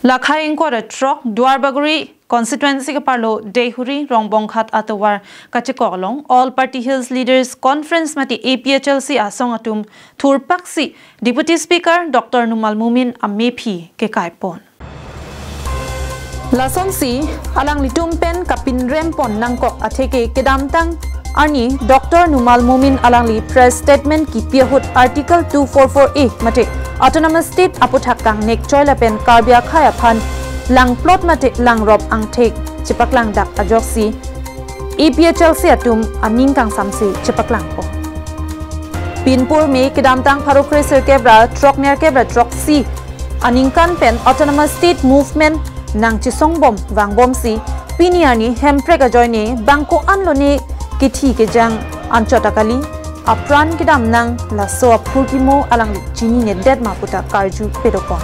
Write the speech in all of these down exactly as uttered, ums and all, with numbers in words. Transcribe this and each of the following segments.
Lakhai ingkoi ra throk Duarbagori constituency keparlo Deihori Rongbonghat atovar kachekok along All Party Hills Leaders Conference mate A P H L C asong atum thurpaksi Deputy Speaker Doctor Numal Momin amephi kekaipon. Lasonsi alanglitum pen kapinrempon nangkok atheke kedamtang arni Doctor Numal Momin alangli press statement kipi ahut Article two four four A mate Autonomous State aputhak kangnek choi lapen Karbi akhei aphan langplot mate langrop angthek chepaklangdak ajoksi A P H L C atum aning kangsamse chepaklangpo. Pinpur me kedamtang pharo kre sirkep ra throk nerkep ra throksi aningkan pen Autonomous State Movement nangchesongbom vangbomsi pini arni Hemprek ajoine bang ko-an lone kithi kejang anchot akali apran kedam nang laso aphurkimo alangli chininedet ma puta karju pedopon.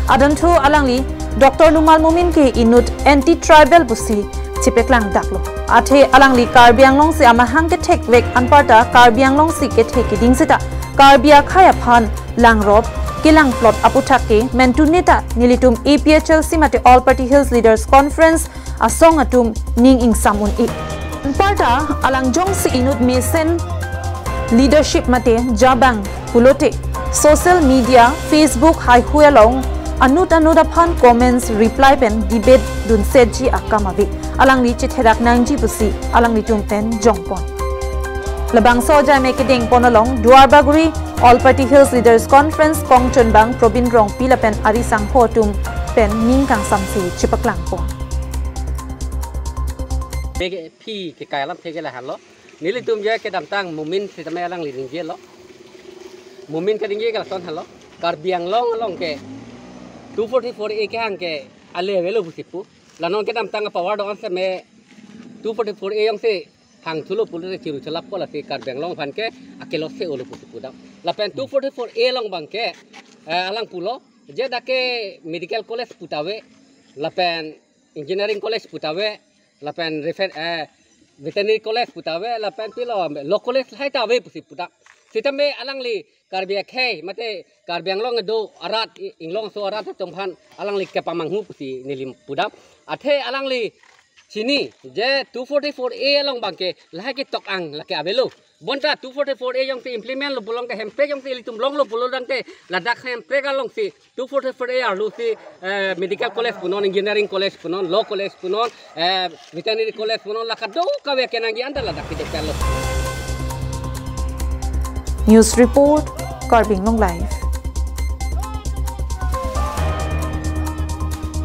Adonthu alangli Doctor Numal Momin ke inut anti-tribal pusi chepaklangdaklo. Athe alangli Karbi Anglong si amahang kethekvek anparta Karbi Anglong si kethek keding seta Karbi akhei aphan langrop kelangplot aputhak ke mentune ta nelitum A P H L C mate All Party Hills Leaders Conference asong atum ning ingsam un-e. Anparta alang jongsi inut mesen leadership mate jabang pulote social media, Facebook haihui along anut anut aphan comments reply pen debate dunsetji akam ave. Alangli chetherak nangji pusi alanglitum pen jongpon. Labangso ajai me kedengpon along Duarbagori All Party Hills Leaders Conference kongchunbang Probin Rongpi lapen ari sangho atum pen ning kangsamse chepaklangpon. Phi kekai alam theke lahenlo. Nelitum je kedamtang Momin sitame alangli ningjelo. Momin keningje ke lason henlo. Karbi Anglong along ke two forty-four A kehang ke ale avelo pusi pu. La non kedamtang power do-an setame two forty-four A jongsi hangthulo pulote chiru chelappo lasi Karbi Anglong aphan ke akelose olo pusi pudam. Lapen two forty-four A along abang ke, eh, alang pulo. Je dak ke medical college puta ave. Lapen engineering college puta ave, lapen refen-, eh, veterinary college puta ave, lapen pilo law college hai ta ave pusi puta. Sitame alangli Karbi akhei mate Karbi Anglong kedo arat i-, inglongso arat atum aphan alangli kepamanghu pusi neli pudam. Athe alangli chini je two forty-four A along abang ke lahai ketok ang lake avelo. Bonta two forty-four A jongsi implement lo pulote Hemprek jongsi ilitum longlo pulo tangte ladak Hemprek alongsi two forty-four A arlosi, eh, medical college punon, engineering college punon, law college punon, eh, veterinary college punon, la kadokave kenangji anta ladak kedeparlo. News report, Karbi Anglong Live.